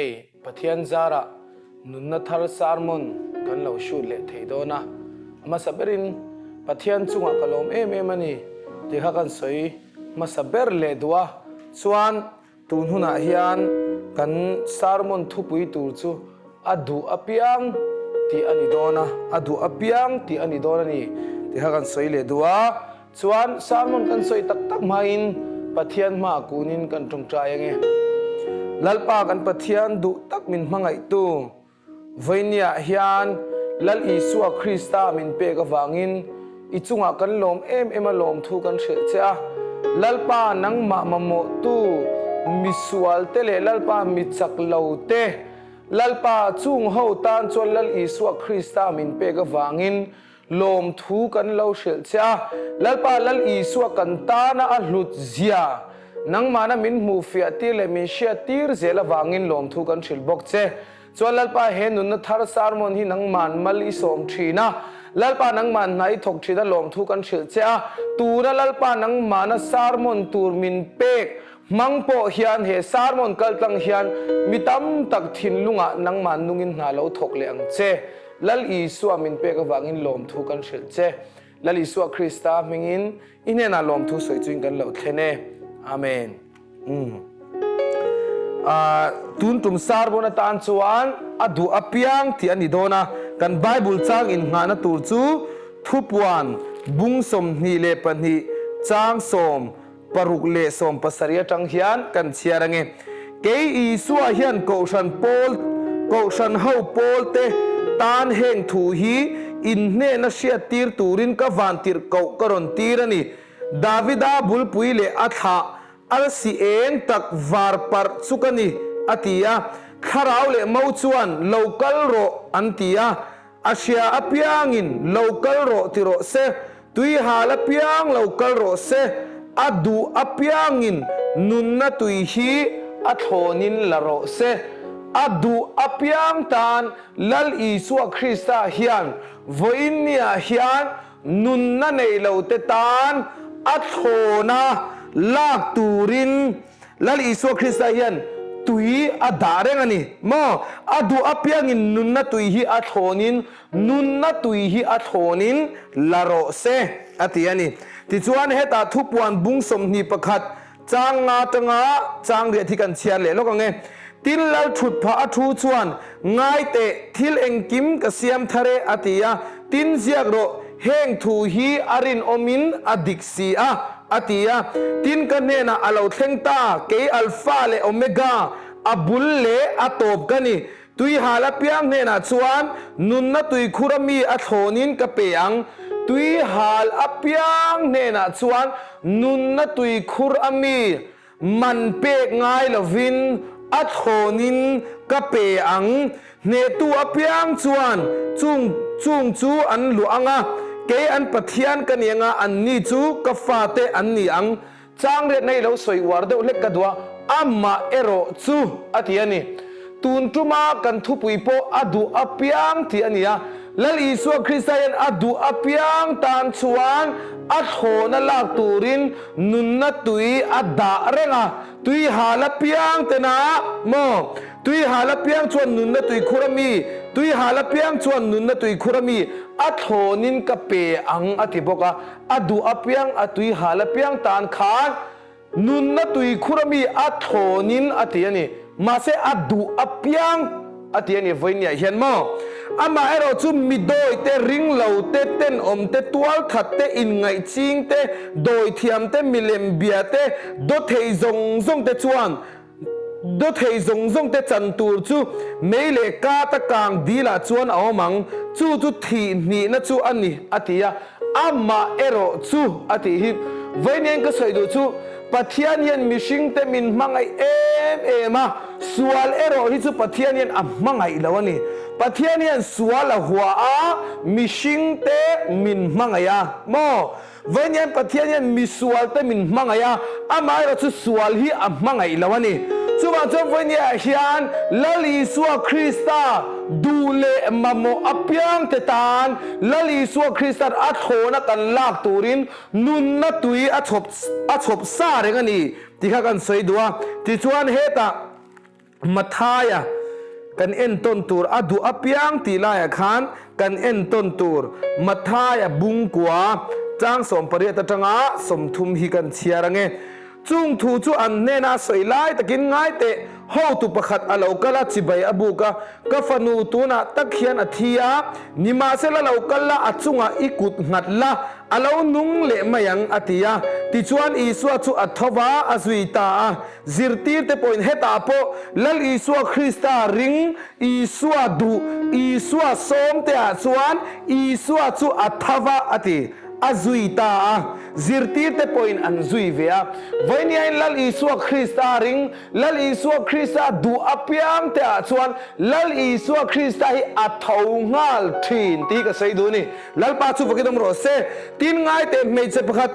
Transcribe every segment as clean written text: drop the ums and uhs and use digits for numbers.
hei Pathian zarah nunna thar sermon kan lo shoot leh thei dawn a, a hmasa berin Pathian chungah ka lawm em em a ni tih kha kan sawi hmasa ber leh duh a, chuan Tun hunah hian kan sermon thupui tur chu a duh apiang tih a ni dawn a, a duh apiang tih a ni dawn a ni tih kha kan sawi leh duh a. Chuan sermon kan sawi tak tak hmain Pathian hmaah kunin kan tawngtai ange. Lalpa kan Pathian duh tak min hmangaihtu. Vawinia hian Lal Isua Krista min pek avangin i chungah kan lawm em em a lawmthu kan hrilh che a. Lalpa nangmah mamawhtu misualte leh Lalpa mi chak lo te, Lalpa chung ho tan chuan Lal Isua Krista min pek avangin Lawmthu kan lo hrilh che a, Lalpa Lal Isua kan tana a hlut zia nangmahna min hmuh fiah tir leh min hriat tir zel avangin lawmthu kan hrilh bawk che. Chuan Lalpa he nunna thar sermon hi nangman mal i sawm thin a, Lalpa nangman hna i thawk thin a lawmthu kan hrilh che a, tuna Lalpa nangmahna sermon tur min pek hmang pawh hian he sermon kaltlang hian mi tam tak thinlungah nangman nungin hna lo thawk leh ang che. Lal Isua min pek avangin lawmthu kan hrilh che. Lal Isua Krista hmingin i hnenah lawmthu sawi chuin kan lo thlen e. Amen. Umm. Ah, tun tum sermon atan chuan a duh apiang tih a ni dawn a. Kan Bible chang innghahna tur chu Thupuan bung 22 chang sawm Paruk leh 17 atang hian kan chhiar ange. Kei Isua hian Kohhran pawl, Kohhran ho pawl te tan heng thu hi in hnena hriat tir turin ka van tirh koh ka rawn tir a ni. Davida bulpui leh a thlah arsi eng tak var parh chu ka ni, a ti a. Thlarau leh mo chuan, Lo kal rawh, an ti a. A hria apiangin lo kal rawh ti rawh se, tui hal apiang lo kal rawh se, a duh apiangin nunna tui hi a thlawnin la rawh se. A duh apiang tan Lal Isua Krista hian vawiinniah hian nunna nei lote tan a thlawna lak turin Lal Isua Krista hian tui a dah reng a ni maw? A duh apiangin nunna tui hi a thlawnin, nunna tui hi a thlawnin la rawh se, a ti a ni. Tichuan, hetah thupuan bung 21 chang nga tanga chang riat hi kan chhiar leh lawk ang e. Tin, Lal thut phah a thu chuan, Ngai teh, thil engkim ka siam thar e, a ti a. Tin, ziak rawh, heng thu hi a rinawmin a dik si a. A ti a, Tin ka hnenah a lo thleng ta, kei Alpha leh Omega, a bul leh a tawp ka ni. Tuihal apiang hnenah chuan nunna tuikhur a mi a thlawnin ka pe ang. Tuihal apiang hnenah chuan nunna tuikhur a mi Man pek ngai lovin a thlawnin ka pe ang. Hnehtu apiang chuan chung chung chu an luah ang a, kei an Pathian ka ni ang a, anni chu ka fate an ni ang. Changriatna i lo sawi uar deuh hlek ka duh a, amah erawh chu a ti a ni. Tun tuma kan thupui pawh a duh apiang tih a ni a, Lal Isua Krista hian a duh apiang tan chuan a thlawna lak turin nunna tui a dah reng a, tui hal apiang tena maw? Tui hal apiang chuan nunna tui khur a mi, tui hal apiang chuan nunna tui khur a mi a thlawnin ka pe ang a ti bawk a, a duh apiang a tui hal apiang tan khan Nunna tuikhur a mi a thlawnin a ti a ni. Mahse a duh apiang a ti a ni vawinia hian maw? Amah erawh chu mi dawi te, ring lo te, tenawm te, tualthat te, inngaihching te, dawithiam te, milem bia te, dawthei zawng zawng te chuan Dawthei zawng zawng te chan tur chu mei leh kata kang dilah chuan a awm ang, chu chu thih hnihna chu a ni, a ti a. Amah erawh chu, a tih hi vawiin ka sawi duh chu, Pathian hian mihringte min hmangaih em em a, sual erawh hi chu Pathian hian a hmangaih lo a ni. Pathian hian sual a hua a, mihringte min hmangaih a maw? Vawiin hian Pathian hian misualte min hmangaih a, amaherawh chu sual hi a hmangaih lo a ni. Chuvang chuan vawiiniah hian Lal Isua Krista duh leh mamawh apiangte tan Lal Isua Krista'n a thlawna kan lak turin nunna tui a chhawp a chhawp sa reng a ni tih kha kan sawi duh a. Tichuan hetah. Mathaia kan entawn tur a duh apiang tih laiah khan kan entawn tur Mathaia bungkua chang 18 atanga 30 hi kan chhiar ange. Chung thu chu an hnena a sawi lai takin ngai teh, hotu pakhat a lo kal a, chibai a buk a, Ka fanu tunah tak hian a thi a, nimahsela lo kal la, a chungah i kut nghat la, a lo nung leh mai ang, a ti a. Tichuan Isua chu a tho va, a zui ta a. Zirtirte pawhin hetah pawh Lal Isua Krista ring, Isua duh, Isua sawmteah chuan Isua chu a tho va, a ti. A zui ta a, zirtirte pawhin an zui ve a. Vawiiniain Lal Isua Krista ring, Lal Isua Krista duh apiangteah chuan Lal Isua Krista hi a tho nghal thin tih hi ka sawi duh a ni. Lalpa chu vakin awm rawh se. Tin ngaite hmeichhe pakhat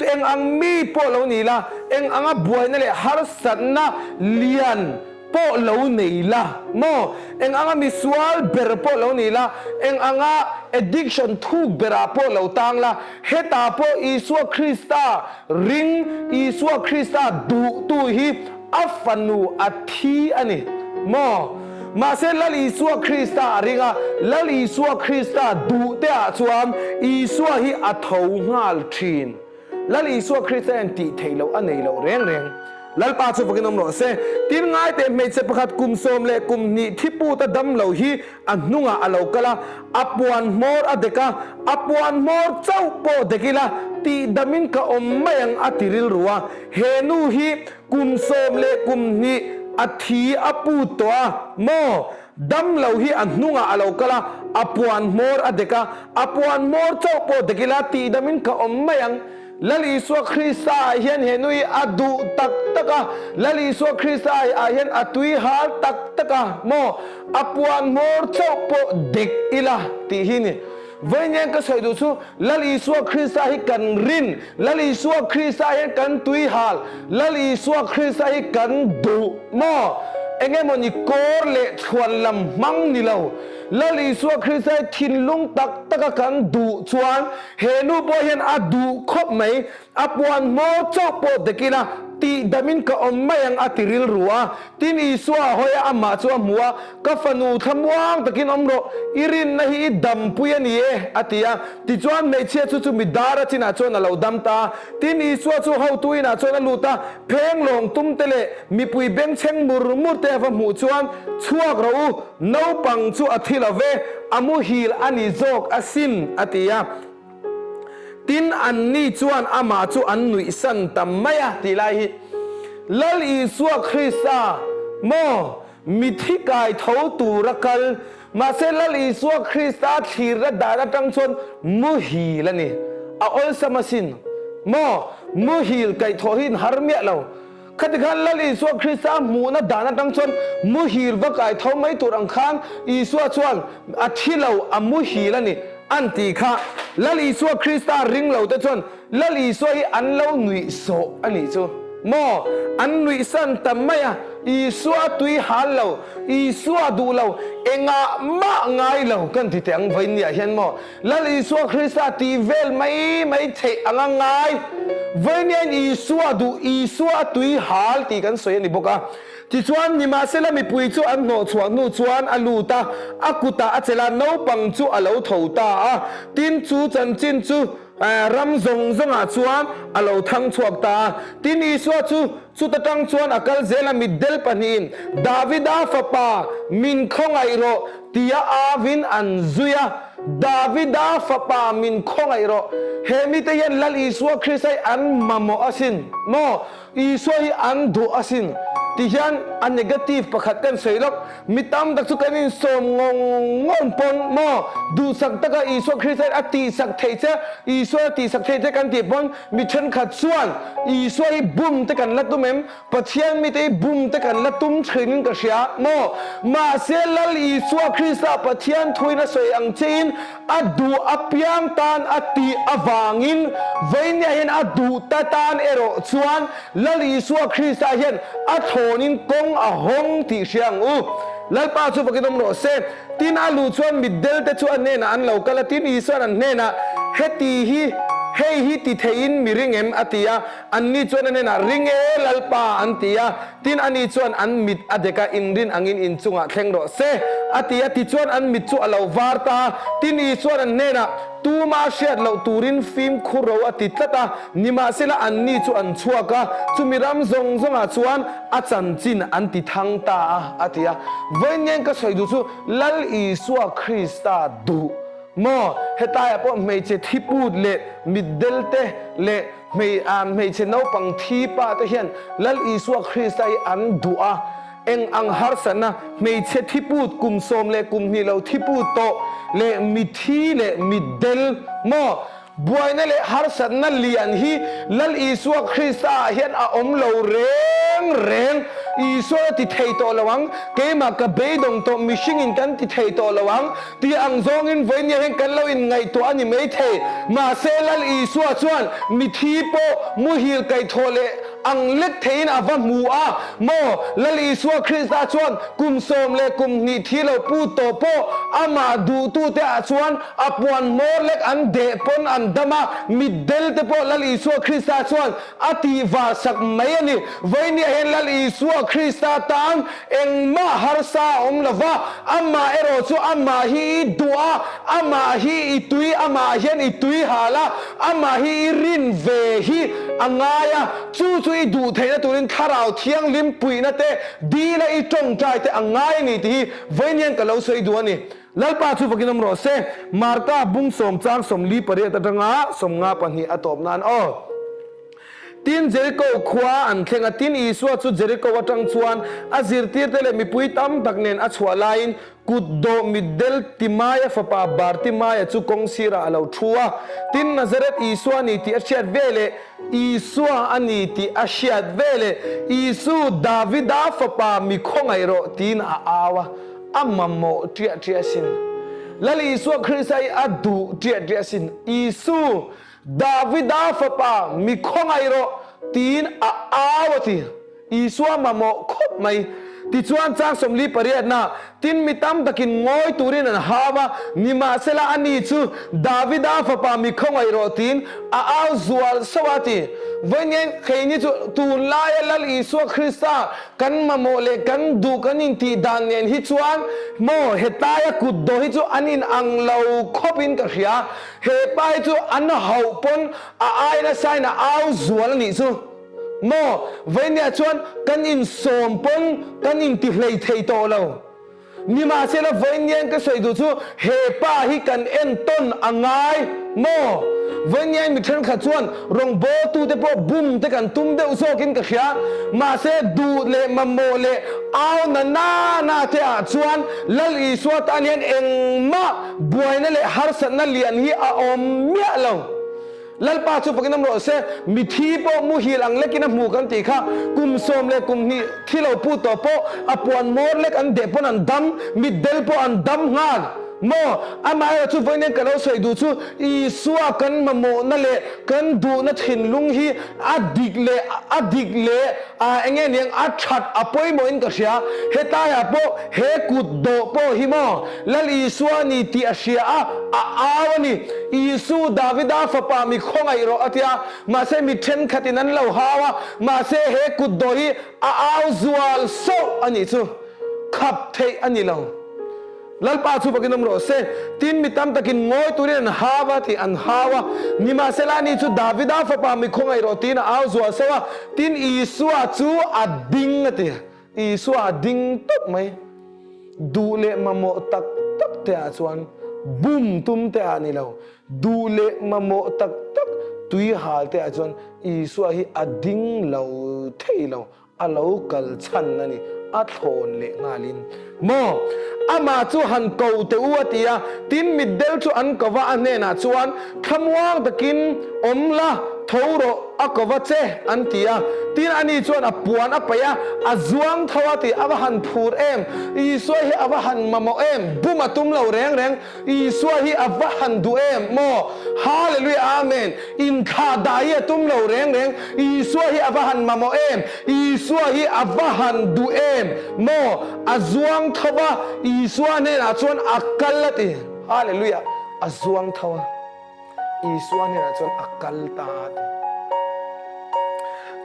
eng ang mi pawh lo ni la, eng anga buaina leh harsatna lian pawh lo nei la maw? Eng anga misual ber pawh lo ni la, eng anga addiction thuk berah pawh lo tang la, hetah pawh Isua Krista ring, Isua Krista duhtu hi a fanu a thi a ni maw? Mahse Lal Isua Krista a ring a, Lal Isua Krista duhteah chuan Isua hi a tho nghal thin. Lal Isua Krista hian tih theih loh a nei loh reng reng. Lalpa chu vakin awm rawh se. Tin ngaite hmeichhe pakhat kum 12 thiput a dam lo hi a hnungah a lo kal a, a puan hmawr a dek a, a puan hmawr chauh pawh dek ila tih damin ka awm mai ang a ti rilru a. He nu hi kum 12 a thi a put tawh a maw? Dam lo hi a hnungah a lo kal a, a puan hmawr a dek a, a puan hmawr chauh pawh dek ila tihdamin ka awm mai ang. Lal Isua Krista ah hian he nui a duh tak tak a, Lal Isua Krista ah hian a tui hal tak tak a maw? A puan hmawr chauh pawh dek ila tih hi ni. Vawiin ka sawi duh chu Lal Isua Krista hi kan rin, Lal Isua Krista hian kan tui hal, Lal Isua Krista hi kan duh maw? Eng emaw ni kawr leh chhuan lam hmang ni lo, Lal Isua Krista hi thinlung tak taka kan duh chuan he nu pawh hian a duh khawp mai, a puan hmawr chauh pawh dek ila tih damin ka awm mai ang a ti rilru a. Tin Isua a hawi a, amah chu a hmu a, Ka fanu thlamuang takin awm rawh, i rinna hi i dampui a ni e, a ti a. Tichuan hmeichhia chu chu mi dar a chinah chuan a lo dam ta a. Tin Isua chu hotu inah chuan a lut a, pheng lawng tum te leh mipui bengchheng mur mur te a va hmuh chuan, Chhuak rawh u, naupang chu a thi lo ve, a muhil a ni zawk asin, a ti a. Tin, anni chuan amah chu an nuihsan ta mai a tih lai hi Lal Isua Krista maw mithi kai tho tura kal, mahse Lal Isua Krista thlirna dan atang chuan muhil a ni. A awlsam asin maw muhil kaihthawh hi in har miah lo. Khati khan Lal Isua Krista hmuhna dan atang chuan muhil va kai tho mai tur ang khan Isua chuan a thi lo, a muhil a ni an tih kha. Lal Isua Krista ring lo te chuan Lal Isua hi an lo nuih sawh a nih chu maw? An nuih san ta mai a, Isua a tui hal lo, Isua duh lo, engah mah ngai lo kan ti teh ang vawinia hian maw? Lal Isua Krista tih vel mai mai theih anga ngai. Vawiiniain Isua duh, Isua a tui hal tih kan sawi a ni bawk a. Tichuan, nimahsela mipui chu an hnawh chhuah hnu chuan a lut a, a kutah a chelh a, naupang chu a lo tho ta a. Tin, chu chanchin chu ram zawng zawngah chuan a lo thang chhuak ta a. Tin, Isua chu chuta tang chuan a kal zel a, mitdel pahnihin, Davida fapa, min khawngaih rawh, Tia avin an zui a, Davida fapa min khawngaih rawh. He mite hian Lal Isua Krista hi an mamawh asin maw? Isua hi an duh asin. Ti hian a negative pakhat kan sawi lawk. Mi tam tak chu kan insawm ngawng ngawng pawn maw? Duhsak taka Isua Krista hian a tihsak theih che, Isua a tihsak theih che kan tih pawn mi thenkhat chuan Isua hi bum te kan la tum em? Pathian mite hi bum te kan la tum thin in ka hria maw? Mahse Lal Isua Krista Pathian thuin a sawi ang che in a duh apiang tan a tih avangin vawinia hian a duh ta tan erawh chuan Lal Isua Krista hian a thlawn in kawng a hawng tih hria ang u. Lalpa chu vakin awm rawh se. Tin a luh chuan mitdel te chu a hnenah an lo kal a, tin Isuan an hnenah, Heti hi. Hei hi ti theiin mi ring em? a ti a. Anni chuan a hnenah, Ring e, Lalpa, an ti a. Tin, ani chuan an mit a dek a, Inrin angin inchungah thleng rawh se, a ti a. Tichuan an mit chu a lo var ta a. Tin, Isuan an hnenah, Tuma hriat loh turin fimkhur ro a ti tlat a. Nimahsela anni chu an chhuak a, chumi ram zawng zawngah chuan a chanchin an ti thang ta a, a ti a. Vawiin ka sawi duh chu Lal Isua Krista duh maw? Hetlaiah pawh hmeichhe thiput leh mitdel te leh hmeichhe naupang thi pa te hian Lal Isua Krista hi an duh a. Eng ang harsatna hmeichhe thiput kum 12 lo thiput tawh leh mithi leh mitdel maw? Buaina leh harsatna lian hi Lal Isua Krista ah hian a awm lo reng reng. Isua a ti thei tawh lo ang, keimah ka beidawng tawh mihringin kan ti thei tawh lo ang tih ang zawngin vawinia hian kan lo inngaihtuah a ni maithei. Mahse Lal Isua chuan mithi pawh muhil kaihthawh leh ang lek theiin a va hmu a maw? Lal Isua Krista chuan kum 12 thi lo pu tawh pawh amah duhtute ah chuan a puan hmawr lek an deh pawn an dam a, mitdel te pawh Lal Isua Krista chuan a tihvar sak mai a ni. Vawinia hian Lal Isua Krista tan engmah harsa a awm lo va, amah erawh chu amah hi i duh a, amah hi i tui, amah hian i tui hal a, Amah hi i rin ve hi a ngai a, chu chu i duh theihna turin Thlarau Thianghlim puihna te, dila i tawngtai te a ngai a ni tih hi vawiin hian ka lo sawi duh a ni. Lalpa chu vakin awm rawh se, Marka bung sawm chang 48 atanga 52 a tawp nan aw. Tin, Jeriko khua an thleng a, tin Isua chu Jeriko atang chuan a zirtirte leh mipui tam tak nen a chhuah laiin Kut dawh mitdel Timaia fapa Bartimaia chu kawng sirah a lo thu a. Tin, Nazareth Isua a ni tih a hriat veleh, Isua a ni tih a hriat veleh, Isu, Davida fapa mi khawngaih rawh tiin a au a, a mamawh ṭiah ṭiah asin. Lal Isua Krista hi a duh ṭiah ṭiah asin. Isu, Davida fapa mi khawngaih rawh tiin a au a ti. Isua mamawh khawp mai. Tichuan chang 48 na, tin mi tam takin ngawi turin an hau a, nimahsela ani chu Davida fapa mi khawngaih rawh tiin a au zual sauh a ti. Vawiin keini chu tunlaia Lal Isua Krista kan mamawh leh kan duh kan intih dan nen hi chuan maw hetlaia kut dawh hi chu an inang lo khawpin ka hria. He pa hi chu an hauh pawn a ai nasain a au zual a nih chu. Maw, vawinia chuan kan insawm pawn kan intihlei thei tawh lo. Nimahsela vawinia ka sawi duh chu he pa hi kan entawn a ngai maw? Vawinia mi thenkhat chuan rawngbawltute pawh bum te kan tum deuh zawkin ka hria. Mahse duh leh mamawh leh au na na na te ah chuan Lal Isua tan hian engmah buaina leh harsatna lian hi a awm miah lo. Lalpa chu fakin awm rawh se, mithi pawh muhil ang lekin a hmu kan tih kha, kum 12 thi lo pu tawh pawh a puan mawr lek an deh pawn an dam, mitdel pawh an dam nghal maw? Amaherawh chu vawiin ka lo sawi duh chu Isua kan mamawhna leh kan duhna thinlung hi a dik leh a dik leh a enge niang a that a pawimawhin ka hria, hetlaiah pawh he kut dawh pawh hi maw? Lal Isua a ni tih a hria a, a au a ni. Isu, Davida fapa mi khawngaih rawh a ti a, mahse mi thenkhatin an lo hau a, mahse he kut dawh hi a au zual sauh a nih chu khap theih a ni lo. Lalpa chu vakin awm rawh se, tin mi tam takin ngawi turin an hau a tih an hau a, nimahsela ani chu Davida fapa mi khawngaih rawh tiin a au zual sauh a, tin Isua chu a ding a ti. Isua a ding tawp mai. Duh leh mamawh tak tak te ah chuan bum tum te ah ni lo, duh leh mamawh tak tak tui hal te ah chuan Isua hi a ding lo thei lo, a lo kal chhan a ni, a thlawn leh nghalin. Maw? Amah chu han ko teh u a ti a, tin mitdel chu an ko va, a hnenah chuan thlamuang takin awm la, tho rawh, a ko va che, an ti a. Tin, ani chuan a puan a paih a, a zuang tho a ti, a va han phur em! Isua hi a va han mamawh em! Bum a tum lo reng reng, Isua hi a va han duh em! Maw? Hallelujah Amen! Inthlah dah hi a tum lo reng reng, Isua hi a va han mamawh em! Isua hi a va han duh em! Maw? A zuang tho va, Isua hnenah chuan a kal a ti. Hallelujah! A zuang tho a. Isua hnenah chuan a kal ta a ti.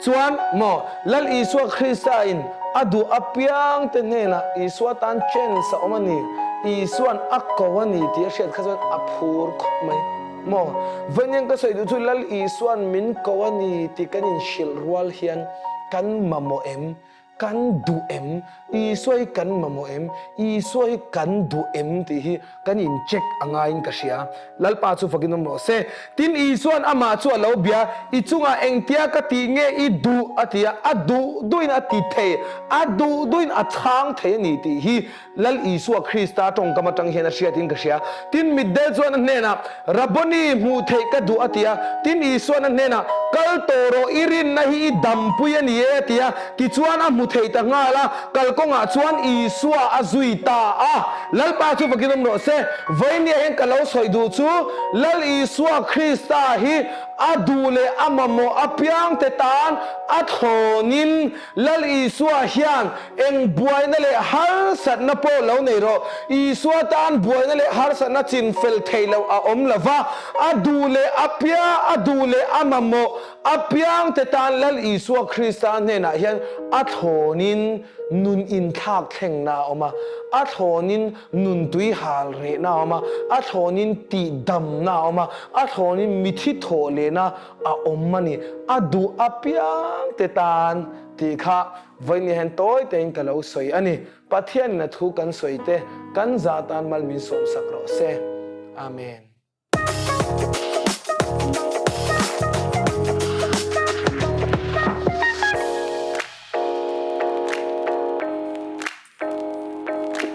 Chuan maw Lal Isua Krista in a duh apiang te hnenah Isua tan chance a awm a ni, Isuan a ko a ni tih a hriat kha chuan a phur khawp mai. Maw vawiin ka sawi duh chu Lal Isuan min ko a ni tih kan inhrilh rual hian kan mamawh em? Kan duh em? Isua hi kan mamawh em? Isua hi kan duh em tih hi kan in check a ngaiin ka hria. Lalpa chu fakin awm rawh se. Tin, Isua'n amah chu a lo bia, I chungah engtia ka tih nge i duh? a ti a, a duh duhin a ti thei, a duh duhin a chhang thei a ni tih hi Lal Isua Krista tawngkam atang hian a hriatin ka hria. Tin, mitdel chuan a hnenah, Rabboni, hmuh theih ka duh a ti a. Tin, Isua'n a hnenah, Kal tawh rawh, i rinna hi i dampui a ni e a ti a. Tichuan a hmu thei ta nghal a, kalkawngah chuan Isua a zui ta a. Lalpa chu vakin awm rawh se. Vawinia hian ka lo sawi duh chu, Lal Isua Krista hi a duh leh a mamawh apiangte tan a thlawnin Lal Isua hian Eng buaina leh harsatna pawh lo nei rawh. Isua tan buaina leh harsatna chin fel theih loh a awm lo va, a duh leh a pia, a duh leh a mamawh apiangte tan Lal Isua Krista hnenah hian a thlawnin nun inthlak thlengna a awm a, a thlawnin nun tui hal rehna a awm a, a thlawnin tihdamna a awm a, a thlawnin mithi thawh lehna a awm a ni. A duh apiangte tan tih kha Vawiin hian tawi tein ka lo sawi a ni. Pathianin a thu kan sawi te kan zah tan mal min sawmsak rawh se. Amen.